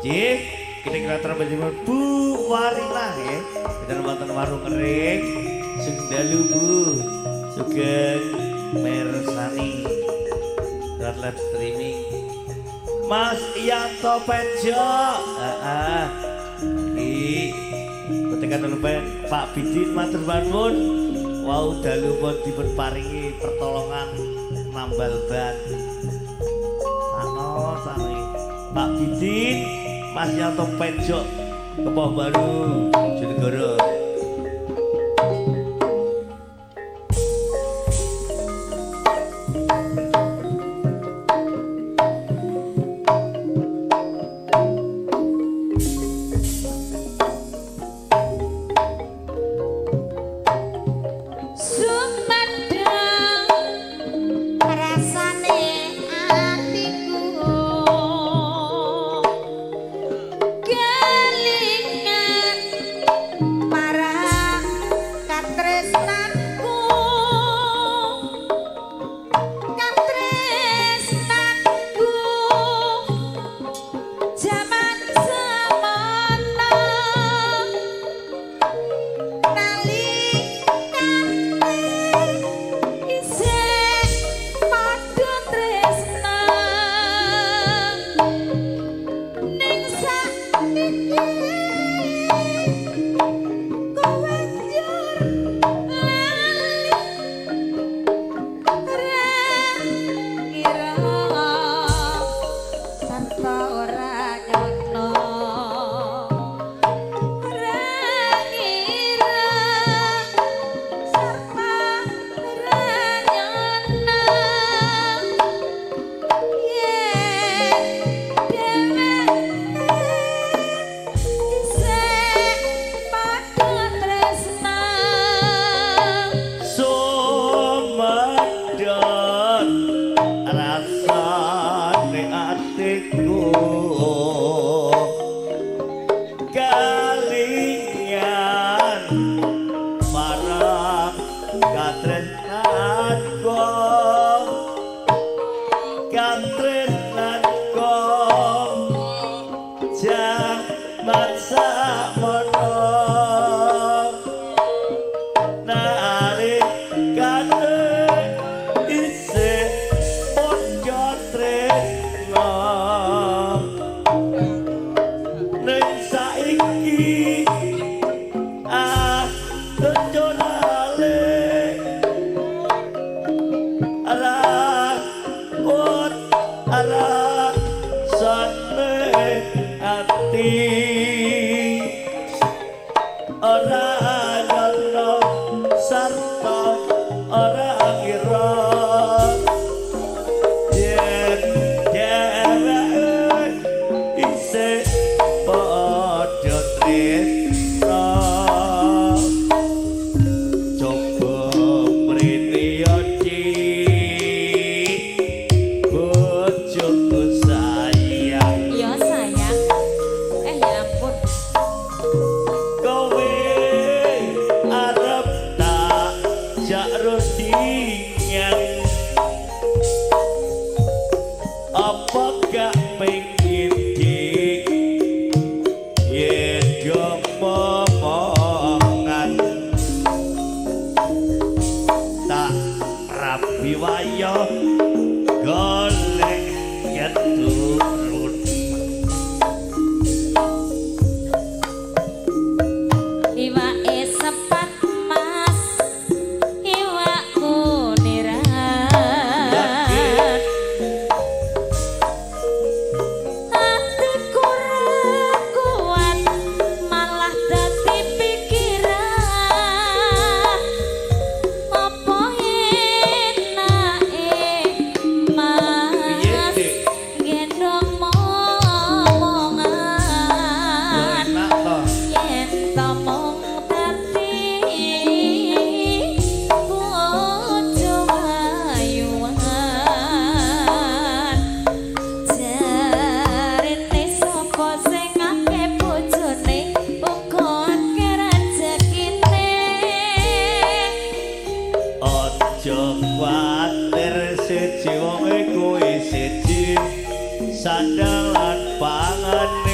Nggih, kita kira Bu Warina nggih. Kita wonten warung kering sing dalu Bu. Sugeng mersani lewat live streaming. Mas Yanto Penjo. Heeh. Iki ketekan lupen Pak Bidin matur nuwun. Wau dalu pun dipun paringi pertolongan nambal ban. Sano sano. Pak Bidin, Mas Yanto Penjo, Kepoh Baru, Bojonegoro. Sumedang rasane atiku kelingan marang katresnanku katresnanku jaman semono nalikane isih padha tresna ning saiki kowe njur lali ora ngira sarta ora nyono ora ngira sarta ora nyono yen dheweke isih padha tresna. Sumedhot rasane atiku kalingan marang katresnanku katresnanku jaman sakmono nalikane isih padha tresna ning saiki aku lali ora ut ora sane ati ora nyono sarta ora ngira yen dheweke isih padha tresna. Coba mrene ya Dik, bojoku sayang. Ya sayang. Ya ampun. Kowe arep tak jak rundingan apa gak pengin dik yen yo momongan tak rabi wayo golek keturun. Iwake sepat Mas, iwak kuniran. Atiku ra kuat malah dadi pikiran. Apa enake Piye, Mas Dik? gendong Yo momongan. Enak to. Yen to mung dadi bojo ayuan jarene sapa sing akeh bojone uga akeh rejekine. Aja kuwatir siji wonge kuwi siji sandang lan pangane.